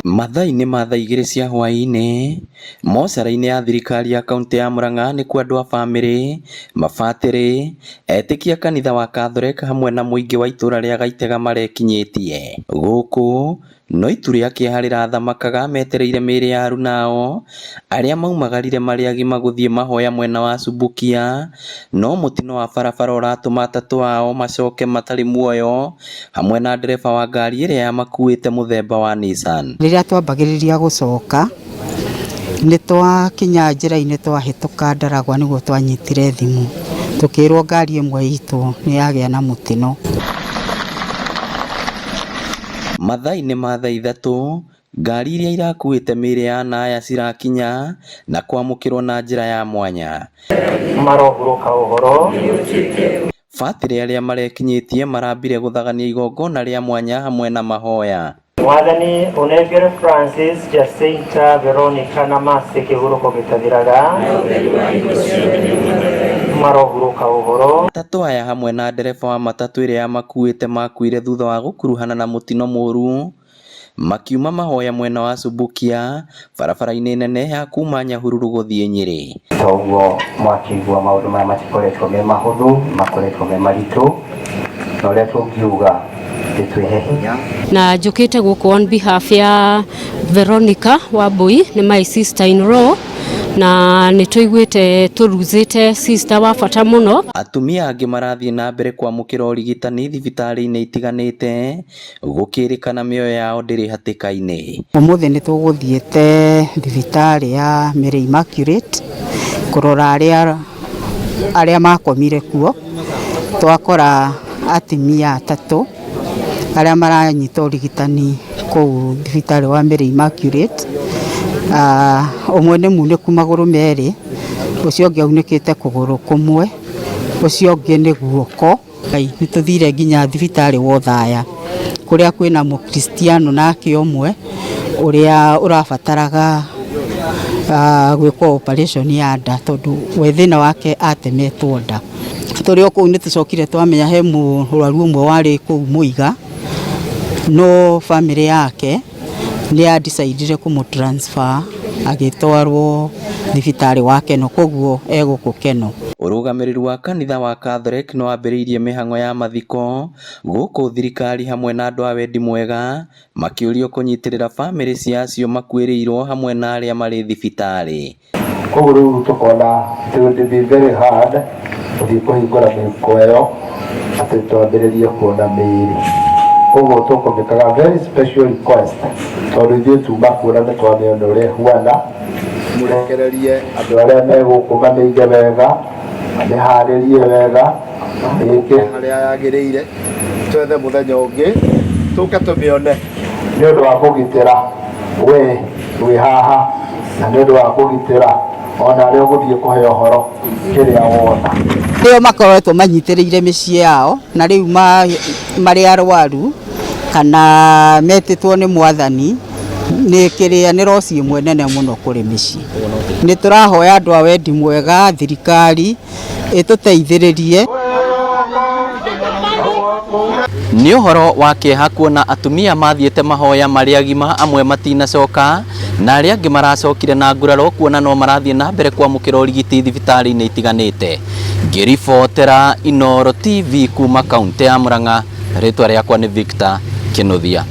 Mathaa-inĩ ma thaa 2 cia hwaĩ-inĩ, mocarĩ-inĩ ya thirikari ya kaũntĩ ya Murang'a nĩkuo andũ a bamĩrĩ, mabatĩrĩ, etĩkia kanitha wa Catholic hamwe na mũingĩ wa itũra rĩa Gaitega marekinyĩtie. Gũkũ no itu rĩa kĩeha rĩrathamakaga metereire mĩĩrĩ ya aruna ao arĩa maumagarire marĩ agima gũthiĩ mahoya mwena wa Subukia, no mũtino wa barabara ũratũma atatũ ao macoke matarĩ muoyo hamwe na ndereba wa ngari ĩrĩa yamakuĩte mũthemba wa Nissan. Rĩrĩa twambagĩrĩria gũcoka, nĩ twakinya njĩra-inĩ twahĩtũka Ndaragwa nĩguo twanyitire thimũ, tũkĩrwo ngari ĩmwe itũ nĩ yagĩa na mũtino. Mathaa-inĩ ma thaa 3, ngari iria irakuĩte mĩĩrĩ ya ana aya cirakinya na kwamũkĩrwo na njĩra ya mwanya. Marohurũka ũhoro. Batĩrĩ arĩa marekinyĩtie marambire gũthagania igongona rĩa mwanya hamwe na mahoya. Mwathani ũnengere Francis, Jacinta, Veronica na Mercy kĩhurũko gĩtathiraga. Marohurũka ũhoro. Atatũ aya hamwe na ndereba wa matatũ ĩrĩa yamakuĩte makuire thutha wa gũkuruhana na mũtino mũru makiuma mahoya mwena wa Subukia barabara-inĩ nene ya kuma Nyahururu gũthiĩ Nyĩrĩ. Toguo mwakĩigua maũndũ maya matikoretwo me mahũthũ, makoretwo me maritũ, na ũrĩa tũngiuga nĩ twĩhe hinya. Na njũkĩte gũkũ on behalf ya Veronica Wambui, nĩ my sister in law, na nĩ tũiguĩte tũruzĩte sister wa bata mũno. Atumia angĩ marathiĩ na mbere kwamũkĩra ũrigitani thibitarĩ-inĩ itiganĩte gũkĩrĩkana mĩoyo yao ndĩrĩ hatĩka-inĩ. Ũmũthĩ nĩ tũgũthiĩte thibitarĩ ya Mary Immaculate kũrora arĩa makomire kuo. Twakora atumia atatũ arĩa maranyita ũrigitani kũu thibitarĩ wa Mary Immaculate. Ũmwe nĩ munĩku magũrũ merĩ, ũcio ũngĩ aunĩkĩte kũgũrũ kũmwe, ũcio ũngĩ nĩ guoko. Nĩ tũthire nginya thibitarĩ wa Othaya kũrĩa kwĩna mũkristiano nake ũmwe ũrĩa ũrabataraga gwĩkwo operation ya nda tondũ we thĩna wake atemetwo nda. Tũrĩ o kũu nĩ tũcokire twamenya he mũrwaru ũmwe warĩ kũu Mũiga, no bamĩrĩ yake nĩ ya decide kũmũ transfer agĩtwarwo thibitarĩ wa Keno, koguo e gũkũ Keno. Ũrũgamĩrĩri wa kanitha wa Catholic nĩ wambĩrĩirie mĩhang'o ya mathiko gũkũ thirikari hamwe na andũ a wendi mwega makĩũrio kũnyitĩrĩra bamĩrĩ cia acio makuĩrĩirwo hamwe na arĩa marĩ thibitarĩ. Koguo rĩu tũkona it would be very hard gũthiĩ kũhingũra mĩhuko ĩyo atĩ twambĩrĩrie kuona mĩĩrĩ. Koguo tũkũmĩkaga very special request tondũ ithuĩ tuma kuona nĩ twamĩona ũrĩa ĩhuana, mũrekererie andũ arĩa me gũkũ mamĩige wega, mamĩharĩrie wega, mamĩĩke harĩa yagĩrĩire, twethe mũthenya ũngĩ tũke tũmĩone. Nĩ ũndũ wa kũgitĩra we wĩ haha na nĩ ũndũ wa kũgitĩra ona arĩa ũgũthiĩ kũhe ũhoro kĩrĩa wona. Nĩo makoretwo manyitĩrĩire mĩciĩ yao na rĩu marĩ arwaru kana metĩtwo nĩ mwathani nĩ kĩrĩa nĩ loss ĩmwe nene mũno kũrĩ mĩciĩ. Nĩ tũrahoya andũ a wendi mwega, thirikari ĩtũteithĩrĩrie. Nĩ ũhoro wa kĩeha kuona atumia mathiĩte mahoya marĩ agima amwe matinacoka na arĩa angĩ maracokire na nguraro kuona no marathiĩ na mbere kwamũkĩra ũrigiti thibitarĩ-inĩ itiganĩte. Ngĩribotera Inooro TV kuma kaũntĩ ya Murang'a, rĩtwa rĩakwa nĩ Victor Kinuthia.